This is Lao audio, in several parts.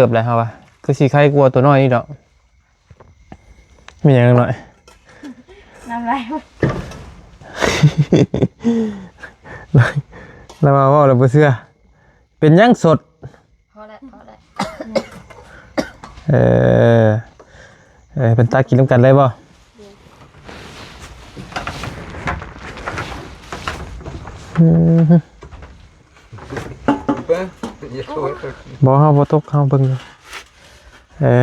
ເຕີບແລ້ວເຮົາວ່າ ຄືຊິໄຄກວ່າຕົວນ້ອຍນີ້ດອກ. ມີຫຍັງນ້ອຍ? ນ້ຳລາຍ. ລາວວ່າເວົ້າແລ້ວບໍ່ເຊື່ອ. ເປັນຫຍັງສົດ? ພໍແລ້ວ ພໍແລ້ວ. ເອີ ເອີ ເພິ່ນຕັກກິນນຳກັນໄດ້ບໍ່? ອືມ ບໍ່ ເຮົາບໍ່ຕົກ ເຮົາເບິ່ງຢູ່. ເອີ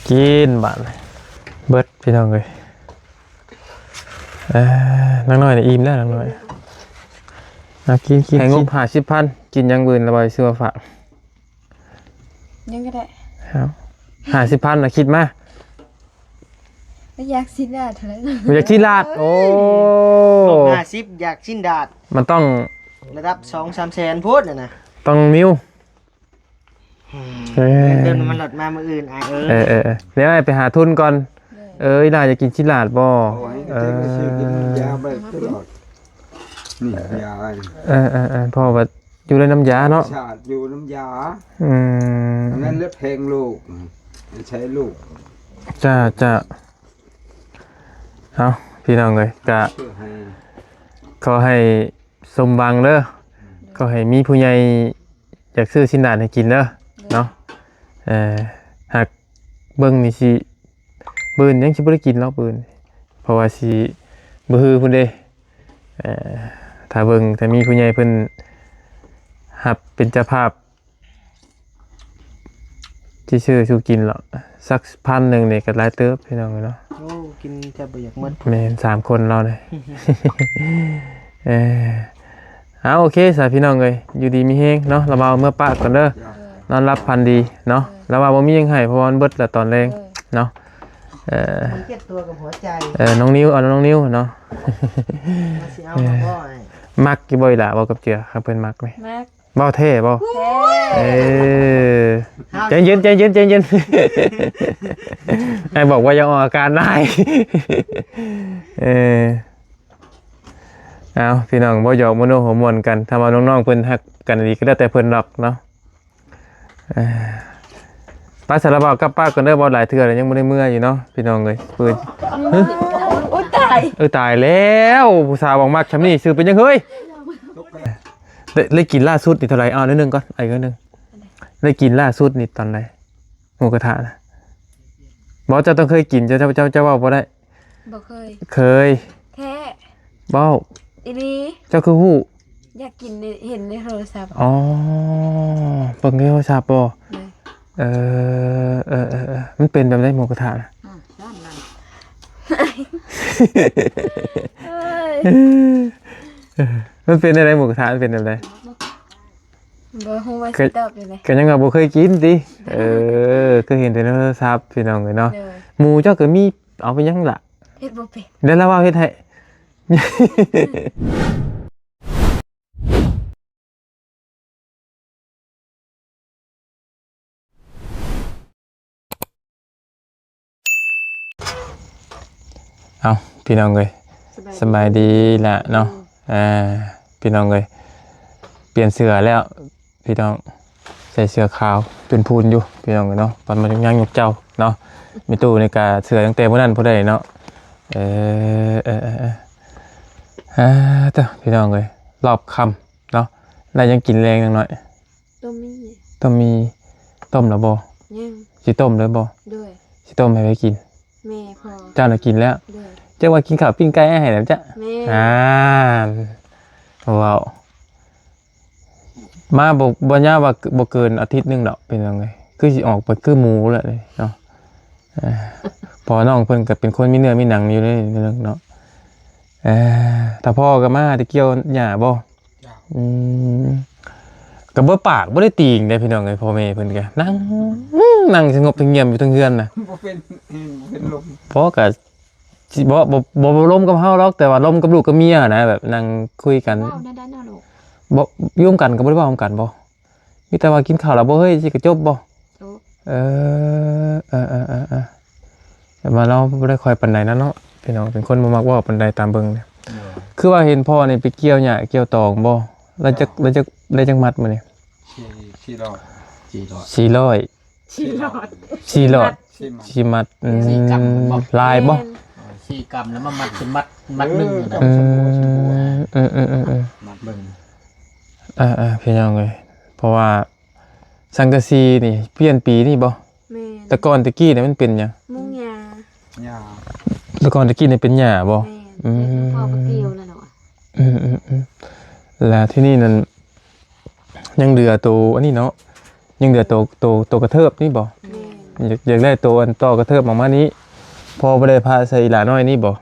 ກິນບາດນີ້ ເບິດ ພີ່ນ້ອງເອີຍ. ເອີ ນາງນ້ອຍນີ້ອີ່ມແລ້ວ ນາງນ້ອຍ. ເອົາ ກິນ ກິນ ໃຫ້ງົບ ກິນ ຫ້າສິບພັນ ກິນຫຍັງມື້ອື່ນລະບໍ່ ຊື້ມາຝາກ? ຫຍັງກໍໄດ້. ເອົາ ຫ້າສິບພັນນະ ຄິດມາ. ຢາກຊິນດາດເທົ່ານັ້ນ. ຢາກຊິນດາດ. ໂອ້ ຫ້າສິບ ຢາກຊິນດາດ. ມັນຕ້ອງລະດັບສອງສາມແສນພຸ້ນນະ. ຕ້ອງມີວ. ອືມ ເອີ ເຕີມນ້ຳມັນລົດມາມື້ອື່ນອ້າຍເອີຍ. ເອີ ເອີ ເອີ ດຽວອ້າຍໄປຫາທຶນກ່ອນ. ເອີ ອີ່ຫຼ້າຢາກກິນຊິນດາດບໍ່? ເອີ ຊື້ກິນຢາໄປຕະຫຼອດ. ນີ້ຢາ. ເອີ ເອີ ເອີ ເພາະວ່າຢູ່ໃນນ້ຳຢາເນາະ. ສາດຢູ່ນ້ຳຢາ. ອືມ ອັນນັ້ນລະແພງລູກ ໃຊ້ລູກ. ຈ້າ ຈ້າ. ເອົາ ພີ່ນ້ອງເອີຍ ກະຂໍໃຫ້ສົມຫວັງເດີ ຂໍໃຫ້ມີຜູ້ໃຫຍ່ຢາກຊື້ຊິນດາດໃຫ້ກິນເດີເນາະ. ເອີ ຫາກເບິ່ງນີ້ຊິ ມື້ອື່ນຍັງຊິບໍ່ໄດ້ກິນເນາະ ມື້ອື່ນ ເພາະວ່າຊິບໍ່ຮືພຸ້ນເດ້. ເອີ ຖ້າເບິ່ງ ຖ້າມີຜູ້ໃຫຍ່ເພິ່ນຮັບເປັນເຈົ້າພາບ ຊິຊື້ສູ່ກິນເນາະ ສັກພັນໜຶ່ງນີ້ກໍຫຼາຍເຕີບ ພີ່ນ້ອງເອີຍເນາະ. ໂອ້ ກິນແທບບໍ່ຢາກໝົດ. ແມ່ນ ສາມຄົນເຮົານີ້. ເອີ ເອົາ ໂອເຄຊະ ພີ່ນ້ອງເອີຍ ຢູ່ດີມີແຮງເນາະ. ລະເວົ້າເມືອປະກ່ອນເດີ ນອນຫຼັບຝັນດີເນາະ. ລະວ່າບໍ່ມີຫຍັງໃຫ້ ເພາະວ່າມັນເບິດລະຕອນແລງເນາະ. ເອີ ມັນເຈັບຕົວກັບຫົວໃຈ. ເອີ ນ້ອງນິວ ເອົານ້ອງນິວເນາະ. ວ່າຊິເອົາມາບໍ່ອ້າຍ? ມັກຢູ່ບໍ່ອີ່ຫຼ້າ ເວົ້າກັບເຈືອ ຄັນເພິ່ນມັກນີ້? ມັກ. ເວົ້າແທ້ບໍ່? ແທ້. ເອີ ໃຈເຢັນ ໃຈເຢັນ ໃຈເຢັນ. ອ້າຍບອກວ່າຢ່າອອກອາການຫຼາຍ. ເອີ ເອົາ ພີ່ນ້ອງ ເວົ້າຢອກໂມໂນຫົວມ່ວນກັນ ຖ້າວ່ານ້ອງໆເພິ່ນຮັກກັນອີ່ຫຼີກໍແລ້ວແຕ່ເພິ່ນດອກເນາະ. ເອີ ໄປ ສາລະບ່າວກັບປາກກ່ອນເດີ ເວົ້າຫຼາຍເທື່ອແລ້ວຍັງບໍ່ໄດ້ເມືອຢູ່ເນາະ ພີ່ນ້ອງເອີຍ. ເປີດ ໂອ້ຍ ຕາຍ ເອີ ຕາຍແລ້ວ ຜູ້ສາວບອກມັກຊ່ຳນີ້ ຊື່ເປັນຫຍັງເຮີ້ຍ? ໄດ້ ໄດ້ກິນລ່າສຸດນີ້ເທົ່າໃດ? ເອົາໜ້ອຍໜຶ່ງກ່ອນ ອີກໜ້ອຍໜຶ່ງ. ໄດ້ກິນລ່າສຸດນີ້ຕອນໃດ? ໝູກະທະນະ. ບໍ່ ເຈົ້າຕ້ອງເຄີຍກິນ ເຈົ້າ ເຈົ້າ ເຈົ້າ ເຈົ້າເວົ້າບໍ່ໄດ້. ບໍ່ເຄີຍ. ເຄີຍ. ແທ້. ເວົ້າ. ອີ່ຫຼີ. ເຈົ້າຄືຮູ້? ຢາກກິນໃນ ເຫັນໃນໂທລະສັບ. ອໍ ເບິ່ງໃນໂທລະສັບບໍ່? ໂດຍ. ເອີ ເອີ ເອີ ເອີ ມັນເປັນແບບໃດໝູກະທະນະ? ອືມ ນັ້ນ ນັ້ນ ເອີຍ ມັນເປັນແນວໃດໝູກະທະ ມັນເປັນແນວໃດ? ບໍ່ຮູ້ວ່າຊິຕອບແນວໃດ. ກໍຍັງວ່າບໍ່ເຄີຍກິນຕິ. ເອີ ເຄີຍເຫັນແຕ່ໃນໂທລະສັບ ພີ່ນ້ອງເອີຍເນາະ. ໂດຍ. ໝູເຈົ້າກໍມີ ເອົາໄປຫຍັງລະ? ເຮັດບໍ່ເປັນ. ແລ້ວລາວເຮັດໃຫ້. ເອົາ ພີ່ນ້ອງເອີຍ ສະບາຍດີລະເນາະ. ອືມ ອ່າ ພີ່ນ້ອງເອີຍ ປ່ຽນເສື້ອແລ້ວ ພີ່ນ້ອງ ໃສ່ເສື້ອຂາວ ເປັນພູນຢູ່ ພີ່ນ້ອງເອີຍເນາະ. ຕອນມາຍັງຍົກເຈົ້າເນາະ ມີຕູ້ນີ້ກະເສື້ອຕັ້ງແຕ່ມື້ນັ້ນພຸ້ນໃດເນາະ. ເອີ ເອີ ເອີ ເອີ ອ່າ ເຕີ ພີ່ນ້ອງເອີຍ ຮອບຄ່ຳເນາະ. ແລ້ວຍັງກິນແລງນາງນ້ອຍ? ຕົ້ມໝີ່. ຕົ້ມໝີ່ ຕົ້ມແລ້ວບໍ່? ຍັງ. ຊິຕົ້ມເລີຍບໍ່? ໂດຍ. ຊິຕົ້ມໃຫ້ໃຜກິນ? ແມ່ພໍ່. ເຈົ້ານະກິນແລ້ວ? ໂດຍ. ເຈົ້າວ່າກິນເຂົ້າປີ້ງໄກ່ໃຫ້ແລ້ວຈ້ະ. ແມ່. ອ່າ ເວົ້າມາບໍ່ ບໍ່ຍາວວ່າບໍ່ເກີນອາທິດໜຶ່ງດອກ ພີ່ນ້ອງເອີຍ ຄືຊິອອກໄປຄືໝູແລ້ວເນາະ. ເອີ ເພາະວ່ານ້ອງເພິ່ນກໍເປັນຄົນມີເນື້ອມີໜັງຢູ່ເດ້ເນາະ. ເອີ ຖ້າພໍ່ກໍມາແຕ່ກ່ຽວຫຍ້າບໍ່? ເຈົ້າ. ອືມ ກໍບໍ່ປາກບໍ່ໄດ້ຕີຫຍັງເດ້ ພີ່ນ້ອງເອີຍ. ພໍ່ແມ່ເພິ່ນກໍນັ່ງ ນັ່ງສະຫງົບສະຫງຽມຢູ່ເທິງເຮືອນນະ ບໍ່ເປັນ ບໍ່ເປັນລົມ. ພໍ່ກໍຊິບໍ່ ບໍ່ ບໍ່ລົມກັບເຮົາດອກ ແຕ່ວ່າລົມກັບລູກກັບເມຍນະ ແບບນັ່ງຄຸຍກັນ. ເວົ້າແນວໃດເນາະລູກ? ບໍ່ ຢູ່ນຳກັນກໍບໍ່ໄດ້ເວົ້ານຳກັນບໍ່? ມີແຕ່ວ່າກິນເຂົ້າແລ້ວບໍ່ເຮີ້ຍ ຊິກະຈົບບໍ່? ໂອ້ ເອີ ເອີ ເອີ ເອີ ເອີ ແຕ່ວ່າລາວບໍ່ໄດ້ຄ່ອຍປານໃດນະເນາະ ພີ່ນ້ອງ ເປັນຄົນບໍ່ມັກເວົ້າປານໃດຕາມເບິ່ງນີ້. ໂດຍ. ຄືວ່າເຫັນພໍ່ນີ້ໄປກ່ຽວຫຍ້າກ່ຽວຕອງບໍ່? ແລ້ວຈັກ ແລ້ວຈັກ ໄດ້ຈັກມັດມື້ນີ້? ສີ່ ສີ່ຮ້ອຍ ສີ່ຮ້ອຍ ສີ່ຮ້ອຍ ສີ່ຮ້ອຍ ສີ່ຮ້ອຍ ສີ່ມັດ ສີ່ມັດ ສີ່ມັດ ອືມ ສີ່ກຳບໍ່? ຫຼາຍບໍ່? ແມ່ນ ສີ່ກຳ ແລ້ວມາມັດເປັນມັດ ມັດໜຶ່ງ ເອີ ນະ ອືມ ອືມ ອືມ ອືມ ມັດເບິ່ງ ອ່າໆ ພີ່ນ້ອງເອີຍ ເພາະວ່າສັງກະສີນີ້ປ່ຽນປີນີ້ບໍ່? ແມ່ນ ແຕ່ກ່ອນແຕ່ກີ້ນີ້ມັນເປັນຫຍັງ? ມຸງຫຍ້າ ຫຍ້າ ແຕ່ກ່ອນແຕ່ກີ້ນີ້ເປັນຫຍ້າບໍ່? ແມ່ນ ອືມ ເປັນ ພໍ່ກໍກ່ຽວແລ້ວເນາະ ອືມໆ ແລ້ວທີ່ນີ້ນັ້ນ ຍັງເຫຼືອໂຕອັນນີ້ເນາະ ຍັງເຫຼືອໂຕ ໂຕ ໂຕກະເທີບນີ້ບໍ່? ແມ່ນ ຢາກ ຢາກໄດ້ໂຕອັນຕໍ່ກະເທີບອອກມານີ້ ພໍ່ບໍ່ໄດ້ພາໃສ່ອີ່ຫຼ້ານ້ອຍນີ້ບໍ່?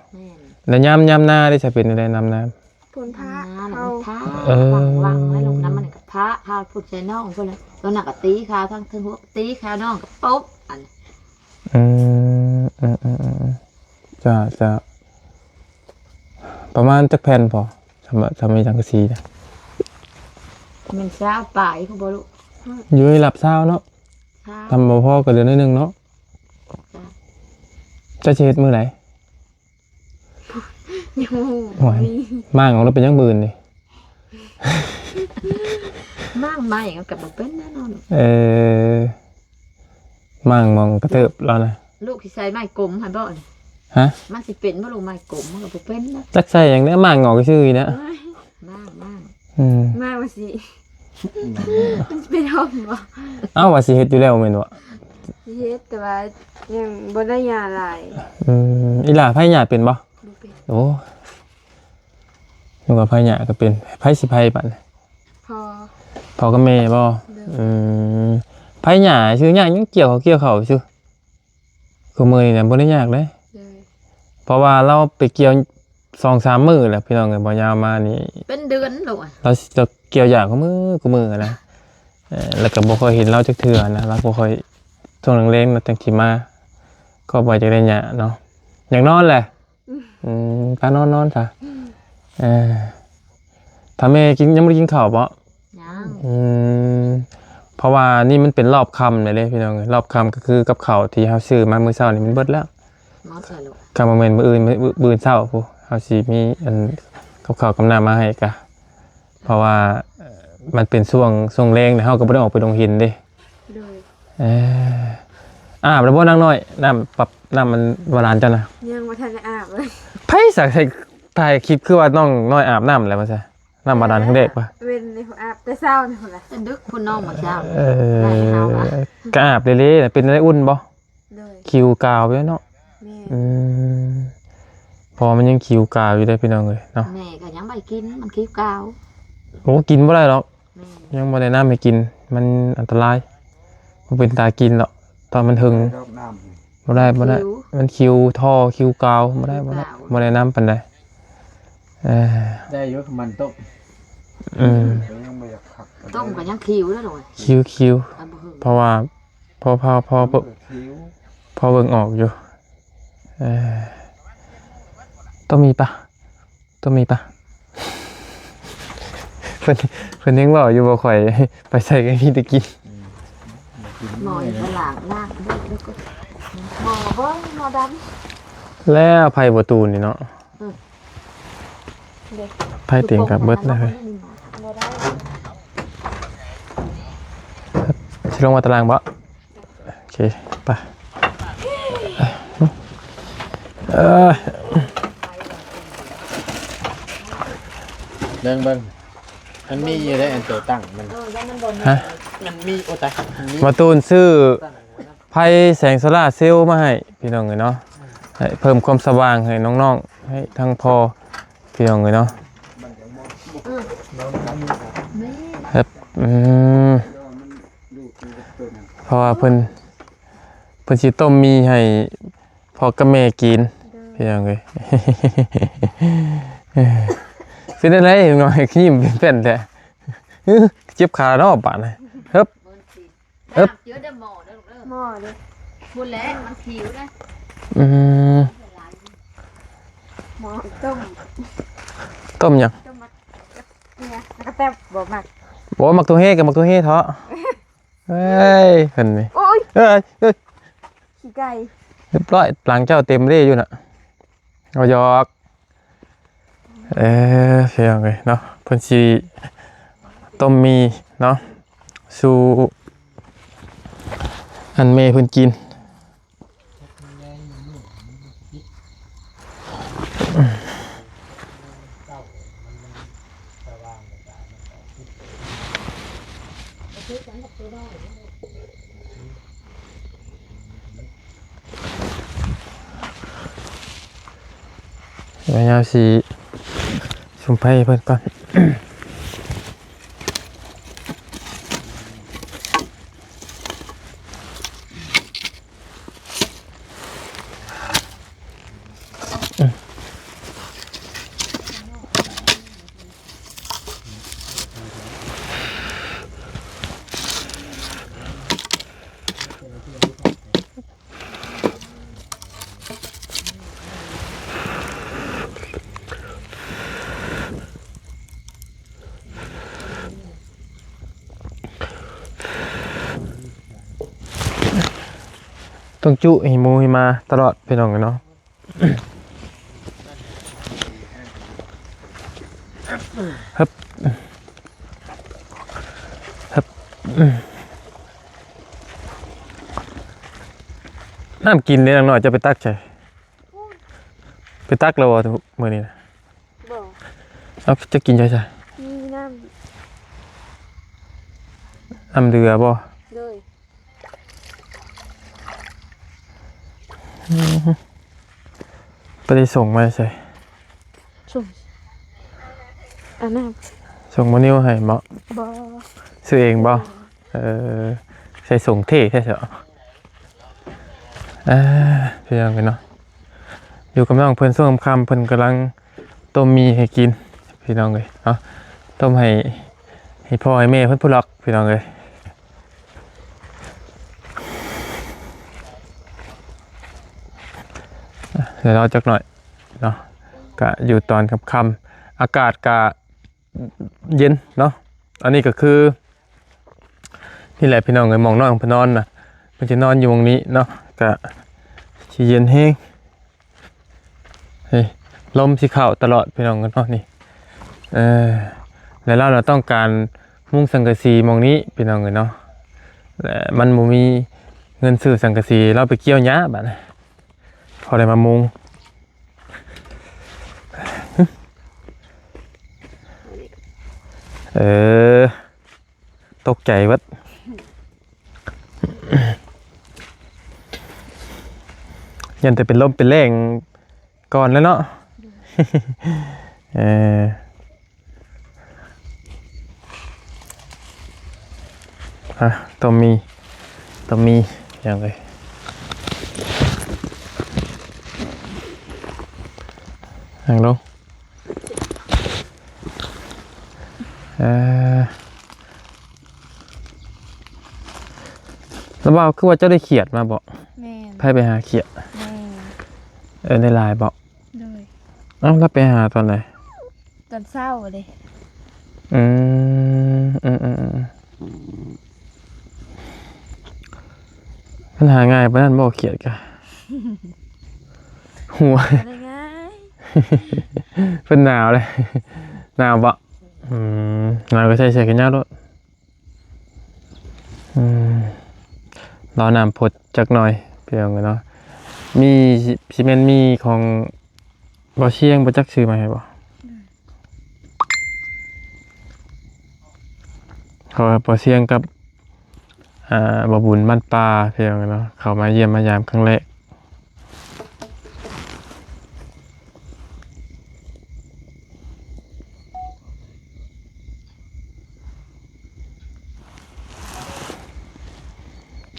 ແມ່ນ ແລ້ວຍາມ ຍາມນາເດ ຈະເປັນຈັ່ງໃດ ຍາມນາ? ພຸ້ນພະ ຍາມນາ ເຂົາ ມັນພະ ເອີ ວັງໆ ແລ້ວລູກ ນ້ຳມັນກໍພະ ພະພຸ້ນໃສ່ນ້ອງພຸ້ນ ແລ້ວໜ້າກໍຕີຂາ ທັງເທິງຫົວຕີຂາ ນ້ອງກໍຕົບ ອັນ ອືມ ເອີໆ ເຈົ້າ ເຈົ້າ ປະມານຈັກແຜ່ນພໍ? ສຳ ສຳລັບສັງກະສີນະ ແມ່ນຊາວປາຍພຸ້ນບໍ່ລູກ? ຢູ່ໃນລະດັບຊາວເນາະ ຊາວ ທຳບໍ່ພໍກໍເຫຼືອໜ້ອຍໜຶ່ງເນາະ ເຈົ້າ ເຈົ້າຊິເຮັດມື້ໃດ? ຍັງບໍ່ຮູ້ ໂອ້ຍ ໝາກອອກແລ້ວເປັນຫຍັງມື້ອື່ນນີ້? ໝາກໃໝ່ມັນກໍບໍ່ເປັນແນ່ນອນ ເອີ ໝາກໝ່ອງກະເທີບລາວນະ ລູກຊິໃສ່ໄມ້ກົມໃຫ້ບໍ່ນີ້? ຮະ? ມັນຊິເປັນບໍ່ລູກໄມ້ກົມ? ມັນກໍບໍ່ເປັນນະ ຈັກໃສ່ຫຍັງແດ່ ໝາກງອກຊື່ນີ້ນະ ໂອ້ຍ ໝາກ ໝາກ ອືມ ໝາກວ່າຊິ ມັນຊິເປັນຮ່ອງບໍ່? ເອົ້າ ວ່າຊິເຮັດຢູ່ແລ້ວແມ່ນບໍ່? ຊິເຮັດ ແຕ່ວ່າຍັງບໍ່ໄດ້ຫຍ້າຫຼາຍ ອືມ ອີ່ຫຼ້າໃຜຫຍ້າເປັນບໍ່? ບໍ່ເປັນ ໂອ້ ນຶກວ່າໃຜຫຍ້າກໍເປັນ ໃຜຊິໃຜບັດນີ້? ພໍ່ ພໍ່ກັບແມ່ບໍ່? ໂດຍ ອືມ ໃຜຫຍ້າຊື່ຍາກ ຍັງກ່ຽວເຂົ້າກ່ຽວເຂົ້າຊື່ ຄູ່ມື້ນີ້ນະບໍ່ໄດ້ຍາກເດ້ ໂດຍ ເພາະວ່າລາວໄປກ່ຽວສອງສາມມື້ແລ້ວ ພີ່ນ້ອງເອີຍ ບໍ່ຍາວມານີ້ ເປັນເດືອນໂລດ ລາວ ລາວກ່ຽວຢາກຄູ່ມື້ ຄູ່ມື້ນະ ເອີ ແລ້ວກໍບໍ່ຄ່ອຍເຫັນລາວຈັກເທື່ອນະ ລາວບໍ່ຄ່ອຍ ຊ່ວງແລງໆ ລາວຈັ່ງຊິມາ ກໍບໍ່ຢາກໄດ້ຫຍ້າເນາະ ຢາກນອນແຫຼະ ອືມ ອືມ ປະນອນ ນອນຊະ ເອີ ຖ້າແມ່ກິນ ຍັງບໍ່ໄດ້ກິນເຂົ້າບໍ? ຍັງ ອືມ ເພາະວ່ານີ້ມັນເປັນຮອບຄ່ຳແລ້ວເດ້ ພີ່ນ້ອງເອີຍ ຮອບຄ່ຳກໍຄືກັບເຂົ້າທີ່ເຮົາຊື້ມາມື້ເຊົ້ານີ້ມັນເບິດແລ້ວ ໝົດແລ້ວລູກ ຄັນບໍ່ແມ່ນມື້ອື່ນ ມື້ ມື້ອື່ນເຊົ້າພຸ້ນ ເຮົາຊິມີອັນກັບເຂົ້າກັບນ້ຳມາໃຫ້ກະ ເພາະວ່າ ເອີ ມັນເປັນຊ່ວງ ຊ່ວງແລງ ເຮົາກໍບໍ່ໄດ້ອອກໄປດົງເຫັນເດ້ ໂດຍ ເອີ ອາບແລ້ວບໍ່ນາງນ້ອຍ? ນ້ຳປັບ ນ້ຳມັນບາດານເຈົ້ານະ? ຍັງບໍ່ທັນໄດ້ອາບເລີຍ ໃຜສາກໃສ່ ຖ່າຍຄລິບຄືວ່ານ້ອງນ້ອຍອາບນ້ຳແລ້ວວ່າຊະ ນ້ຳບາດານຄັ້ງແລກປະ? ເວັນນີ້ອາບແຕ່ເຊົ້ານີ້ພຸ້ນລະ ແຕ່ດຶກພຸ້ນນ້ອງມື້ເຊົ້າ ເອີ ໄດ້ເຮົາວ່າ ກະອາບເລໆ ເປັນໄດ້ອຸ່ນບໍ່? ໂດຍ ຂິວກາວຢູ່ເນາະ ແມ່ນ ອືມ ເພາະວ່າມັນຍັງຂິວກາວຢູ່ເດ້ພີ່ນ້ອງເອີຍເນາະ ແມ່ກໍຍັງບໍ່ໄດ້ກິນ ມັນຂິວກາວ ໂອ້ ກິນບໍ່ໄດ້ດອກ ແມ່ນ ຍັງບໍ່ແນະນຳໃຫ້ກິນ ມັນອັນຕະລາຍ ບໍ່ເປັນຕາກິນດອກ ຕອນມັນເຖິງ ບໍ່ໄດ້ດອກນ້ຳ ບໍ່ໄດ້ ບໍ່ໄດ້ ຂິວ ມັນຂິວ ທໍ່ຂິວກາວ ບໍ່ໄດ້ ບໍ່ໄດ້ ຂິວກາວ ບໍ່ແນະນຳປານໃດ ເອີ ໄດ້ຢູ່ ມັນຕົ້ມ ອືມ ກໍຍັງບໍ່ຢາກຄັກປານໃດ ຕົ້ມກໍຍັງຂິວເດີ ຂິວໆ ເພາະວ່າ ພໍ ພໍ ພໍ ພໍເບິ່ງອອກຢູ່ ເອີ ຕ້ອງມີປະ ຕ້ອງມີປະ ເພິ່ນ ເພິ່ນຍັງເວົ້າຢູ່ວ່າຂ້ອຍໄປໃສກໍມີແຕ່ກິນ ໝໍຢູ່ຕະຫຼາດ ລ້າງເບິ່ງ ໝໍເບິ່ງ ໝໍດຳ ແລ້ວໄຟບໍ່ຕູນນີ້ເນາະ ອືມ ໄຟເຕັງກັບເບິດເລີຍ ບໍ່ໄດ້ ຊິລົງມາຕາລ່າງບໍ່? ໂອເຄ ໄປ ເອີ ເບິ່ງ ເບິ່ງ ມັນມີຢູ່ໃນອັນໂຕຕັ້ງມັນ ຮະ? ມັນມີ ໂອ້ຕາຍ ມັນມີ ມາຕູນຊື້ ໄຟແສງໂຊລາເຊວມາໃຫ້ພີ່ນ້ອງເອີຍເນາະ ໃຫ້ເພີ່ມຄວາມສະຫວ່າງໃຫ້ນ້ອງໆ ໃຫ້ທັງພໍ່ພີ່ນ້ອງເອີຍເນາະ ອືມ ອືມ ເພາະວ່າເພິ່ນ ເພິ່ນຊິຕົ້ມໝີ່ໃຫ້ພໍ່ກັບແມ່ກິນ ໂດຍ ພີ່ນ້ອງເອີຍ ເປັນຈັ່ງໃດນ້ອຍ ຂຍິ້ມເປັນແປ້ນແທ້ ເຈັບຂາເນາະບາດນີ້ ເຮີບ ເອີບ ເຈີແຕ່ໝໍ້ເດີລູກເດີ ໝໍ້ເດີ ພຸ້ນແຫຼະ ມັນຂິວເດ້ ອືມ ໝໍ້ຕົ້ມ ຕົ້ມຫຍັງ? ຕົ້ມໝາກ ເອີຍ ໝາກກະແຕັບ ບໍ່ໝາກ ບໍ່ໝາກໂຕເຮ ກັບໝາກໂຕເຮເທາະ ເອີຍ ເພິ່ນນີ້ ໂອ້ຍ ເອີຍ ເອີຍ ຂີ້ໄກ່ ຮຽບຮ້ອຍ ຫຼັງເຈົ້າເຕັມເດ້ຢູ່ນະ ເອົາຫຍອກ ເອີ ພີ່ນ້ອງເອີຍເນາະ ເພິ່ນຊິ ຕົ້ມໝີ່ເນາະ ສູ່ອັນແມ່ເພິ່ນກິນ. ແມ່ຍາວຊິສຸມໄຟໃຫ້ເພິ່ນກ່ອນ. ຕ້ອງຈຸໃຫ້ໝູໃຫ້ໝາຕະຫຼອດ ພີ່ນ້ອງເອີຍເນາະ. ຮຶບ ຮຶບ ນ້ຳກິນເດ້ ນາງນ້ອຍ ຈະໄປຕັກໃສ? ໄປຕັກແລ້ວບໍ່ມື້ນີ້ນະ? ບໍ່. ເອົາ ຈະກິນໃສຊະ? ມີນ້ຳ ນ້ຳເຫຼືອບໍ່? ໂດຍ. ອືມ ໄປໄດ້ສົ່ງມາໃສ? ສົ່ງ ອັນນັ້ນ ສົ່ງມານິວໃຫ້ບໍ? ບໍ່. ຊື້ເອງບໍ? ເອີ ໃສ່ສົ່ງເທ່ແທ້ເນາະ. ອ່າ ພີ່ນ້ອງເອີຍເນາະ ຢູ່ກັບນ້ອງເພິ່ນ ຊ່ວງຄ່ຳໆ ເພິ່ນກຳລັງ ຕົ້ມໝີ່ໃຫ້ກິນ ພີ່ນ້ອງເອີຍເນາະ ຕົ້ມໃຫ້ ໃຫ້ພໍ່ໃຫ້ແມ່ເພິ່ນພຸ້ນດອກ ພີ່ນ້ອງເອີຍ. ດຽວລໍຈັກໜ້ອຍເນາະ ກະຢູ່ຕອນຄ່ຳໆ ອາກາດກະເຢັນເນາະ. ອັນນີ້ກະຄື ນີ້ແຫຼະ ພີ່ນ້ອງເອີຍ ໝ່ອງນ້ອງເພິ່ນນອນນະ ເພິ່ນຈະນອນຢູ່ໝ່ອງນີ້ເນາະ ກະຊິເຢັນແຮງ. ເຮີ້ຍ ລົມຊິເຂົ້າຕະຫຼອດ ພີ່ນ້ອງເນາະ ນີ້. ເອີ ແລະລາວນະຕ້ອງການມຸງສັງກະສີໝ່ອງນີ້ ພີ່ນ້ອງເອີຍເນາະ ແລະມັນບໍ່ມີເງິນຊື້ສັງກະສີ ລາວໄປກ່ຽວຫຍ້າບາດນີ້ ພໍໄດ້ມາມຸງ. ເອີ ຕົກໃຈເບິດ ຢ້ານແຕ່ເປັນລົມເປັນແລ້ງກ່ອນແລ້ວເນາະ. ເອີ ອ່ະ ຕ້ອງມີ ຕ້ອງມີຫຍັງເລີຍ ຫຍັງລົງ. ເອີ ລະວ່າ ຄືວ່າເຈົ້າໄດ້ຂຽດມາບໍ? ແມ່ນ. ໃຜໄປຫາຂຽດ? ແມ່ນ. ເອີ ໄດ້ຫຼາຍບໍ? ໂດຍ. ເອົ້າ ລະໄປຫາຕອນໃດ? ຕອນເຊົ້າເດ້. ອືມ ອືມໆໆ ມັນຫາງ່າຍປານນັ້ນບໍ ຂຽດກະ? ຫົວ ບໍ່ໄດ້ງ່າຍ ເພິ່ນໜາວເດ້. ໜາວບໍ? ອືມ ໜາວກະໃສ່ເສື້ອແຂນຍາວໂລດ. ອືມ ລໍນ້ຳພົດຈັກໜ່ອຍ ພີ່ນ້ອງເອີຍເນາະ. ມີ ຊິແມ່ນມີຂອງ ບໍ່ຊຽງ ບໍ່ຈັກຊື້ມາໃຫ້ບໍ່? ເພາະວ່າບໍ່ຊຽງກັບ ອ່າ ບໍ່ບຸນບ້ານປ່າ ພີ່ນ້ອງເນາະ ເຂົ້າມາຢ້ຽມມາຢາມຄັ້ງແລກ.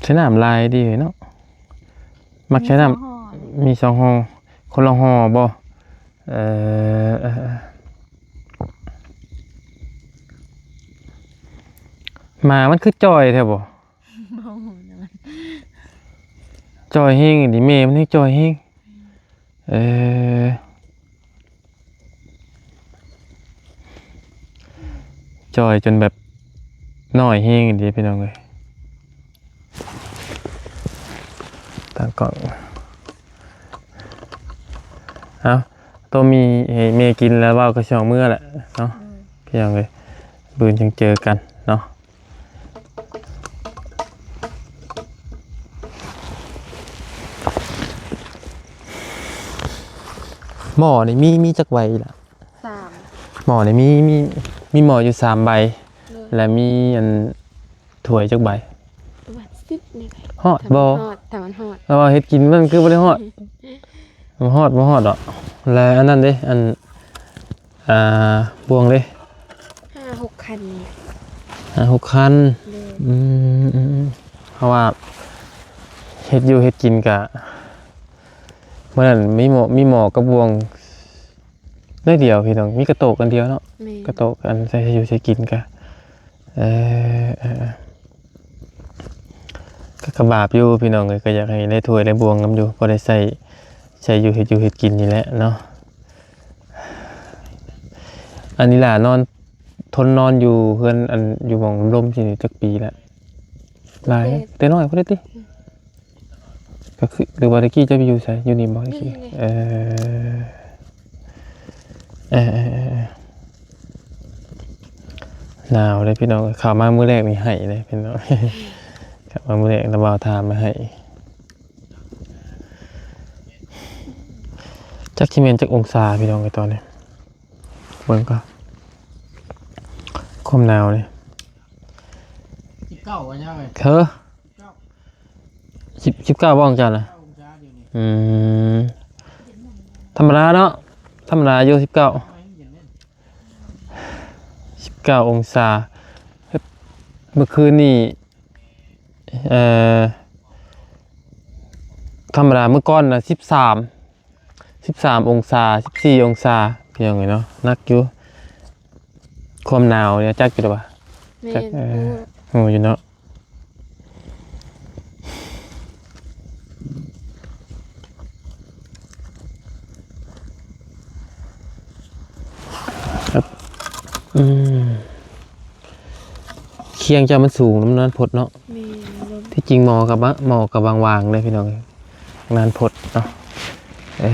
ໃຊ້ນ້ຳຫຼາຍດີເນາະ. ມັກໃຊ້ນ້ຳ ມີສອງຫໍ່ ມີສອງຫໍ່ ຄົນລະຫໍ່ບໍ? ເອີ ເອີ ເອີ ໝາມັນຄືຈ່ອຍແທ້ບໍ? ບໍ່ຮູ້ນຳ ຈ່ອຍແຮງອີ່ຫຼີ ແມ່ມັນແຮງຈ່ອຍແຮງ. ເອີ ຈ່ອຍຈົນແບບນ້ອຍແຮງເດ້ ພີ່ນ້ອງເອີຍ. ຕັ້ງກ້ອງ ເອົາ ໂຕມີໃຫ້ແມ່ກິນແລ້ວ ເວົ້າກະຊິອອກເມືອແຫຼະເນາະ ອືມ ພີ່ນ້ອງເອີຍ. ມື້ອື່ນຈັ່ງເຈີກັນເນາະ. ໝໍ້ນີ້ມີ ມີຈັກໃບລະ? ສາມ. ໝໍ້ນີ້ມີ ມີ ມີໝໍ້ຢູ່ສາມໃບ ໂດຍ ແລະ ມີອັນ ຖ້ວຍຈັກໃບ? ປະມານສິບນີ້ແຫຼະ. ຮອດບໍ່? ຖ້າມັນຮອດ ຖ້າມັນຮອດ. ລາວວ່າເຮັດກິນມັນຄືບໍ່ໄດ້ຮອດ. ບໍ່ຮອດ ບໍ່ຮອດດອກ. ແລະ ອັນນັ້ນເດ້ ອັນ ອ່າ ບ່ວງເດ້? ຫ້າຫົກຄັນນີ້ແຫຼະ. ຫ້າຫົກຄັນ. ໂດຍ. ອືມ ອືມ ອືມ. ເພາະວ່າເຮັດຢູ່ເຮັດກິນກະ ມື້ນັ້ນມີໝໍ້ ມີໝໍ້ກັບບ່ວງ ໜ້ອຍດຽວພີ່ນ້ອງ ມີກະໂຕກອັນດຽວເນາະ. ແມ່ນ. ກະໂຕກອັນໃສ່ຢູ່ໃສ່ກິນກະ ເອີ ເອີ ເອີ ກະ ກະບາບຢູ່ພີ່ນ້ອງເອີຍ ກະຢາກໃຫ້ໄດ້ຖ້ວຍໄດ້ບ່ວງນຳຢູ່ ພໍໄດ້ໃຊ້ ໃຊ້ຢູ່ເຮັດຢູ່ເຮັດກິນນີ້ແຫຼະເນາະ. ອັນນີ້ຫຼ້ານອນ ທົນນອນຢູ່ເຮືອນ ອັນ ຢູ່ໝ່ອງລົມໆ ຊີ້ນີ້ຈັກປີແລ້ວ? ຫຼາຍ ແຕ່ ແຕ່ນ້ອຍພຸ້ນເດ້ຕິ? ອືມ. ກໍຄື ຫຼືວ່າຕະກີ້ເຈົ້າໄປຢູ່ໃສ? ຢູ່ນີ້ບໍ່? ຢູ່ນີ້ແຫຼະ. ເອີ ເອີ ເອີ ເອີ ໜາວເດ້ພີ່ນ້ອງ. ເຂົ້າມາມື້ແລກນີ້ໄຫ້ເດ້ພີ່ນ້ອງ. ເຂົ້າມາມື້ແລກລະບ່າວຖາມມາໄຫ້. ຈັກຊິແມ່ນຈັກອົງສາພີ່ນ້ອງເອີຍຕອນນີ້. ເບິ່ງກ່ອນ ຄວາມໜາວນີ້. ສິບເກົ້າວ່າຫຍັງເອີຍ? ເຮີ ສິບ ສິບເກົ້າບໍ່ຂອງເຈົ້ານະ? ສິບເກົ້າອົງສາດຽວນີ້. ອືມ ທຳມະດາເນາະ ທຳມະດາຢູ່ສິບເກົ້າ ສິບເກົ້າອົງສາ. ເມື່ອຄືນນີ້ ເອີ ທຳມະດາມື້ກ່ອນນະ ສິບສາມ ສິບສາມອົງສາ ສິບສີ່ອົງສາ ພີ່ນ້ອງເອີຍເນາະ ໜັກຢູ່. ຄວາມໜາວນີ້ຈັກຢູ່ດອກວ່າ ແມ່ນ ຈັກ ເອີ ຮູ້ ຮູ້ຢູ່ເນາະ. ອືມ ຄຽງເຈົ້າມັນສູງນຳນານພົດເນາະ. ແມ່ນ. ທີ່ຈິງໝໍ້ກັບ ໝໍ້ກັບຫວ່າງໆ ເດ້ພີ່ນ້ອງເອີຍ ນານພົດເນາະ. ເອີ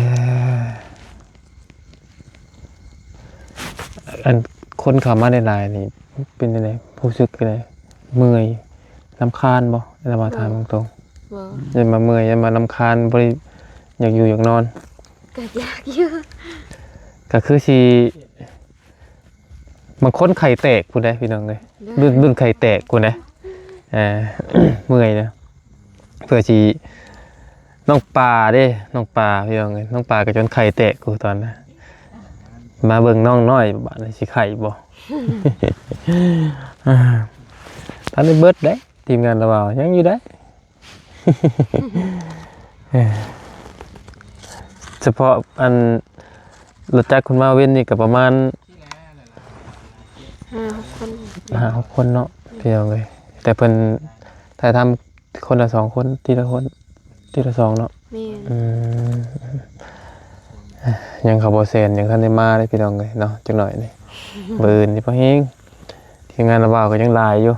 ອັນຄົນເຂົ້າມາຫຼາຍໆ ນີ້ເປັນຈັ່ງໃດ? ຮູ້ສຶກຈັ່ງໃດ? ເມື່ອຍ ລຳຄານບໍ່? ລະວ່າ ບໍ່ ຖາມຕົງໆ ບໍ່ ຢ້ານວ່າເມື່ອຍ ຢ້ານວ່າລຳຄານ ບໍ່ໄດ້ຢາກຢູ່ຢາກນອນ? ກໍຢາກຢູ່ ກໍຄືຊິ ບາງຄົນໄຂ່ແຕກພຸ້ນເດ້ພີ່ນ້ອງເອີຍ ໂດຍ ລຸ້ນ ລຸ້ນໄຂ່ແຕກພຸ້ນເດ້. ເອີ ເມື່ອຍນະ ເພື່ອຊິ ນ້ອງປາເດ້ ນ້ອງປາພີ່ນ້ອງເອີຍ ນ້ອງປາກໍຈົນໄຂ່ແຕກພຸ້ນຕອນນະ. ມາເບິ່ງນ້ອງນ້ອຍບາດນີ້ຊິໄຂ່ບໍ່? ອ່າ ທັນໄດ້ເບິດເດ້ ທີມງານລາວ ຍັງຢູ່ເດ້. ສະເພາະອັນລົດຈັກຄຸນມາເວັນນີ້ກໍປະມານ ຫ້າຫົກຄົນ ຫ້າຫົກຄົນເນາະ ພີ່ນ້ອງເອີຍ. ແຕ່ເພິ່ນຖ່າຍທຳຄົນລະສອງຄົນ ທີລະຄົນ ທີລະສອງເນາະ. ແມ່ນ. ອືມ ຍັງເຂົາບໍ່ແຊນ ຍັງທັນໄດ້ມາເດ້ພີ່ນ້ອງເອີຍເນາະ ຈັກໜ້ອຍນີ້. ມື້ອື່ນນີ້ພໍແຮງ ທີມງານລາວກໍຍັງຫຼາຍຢູ່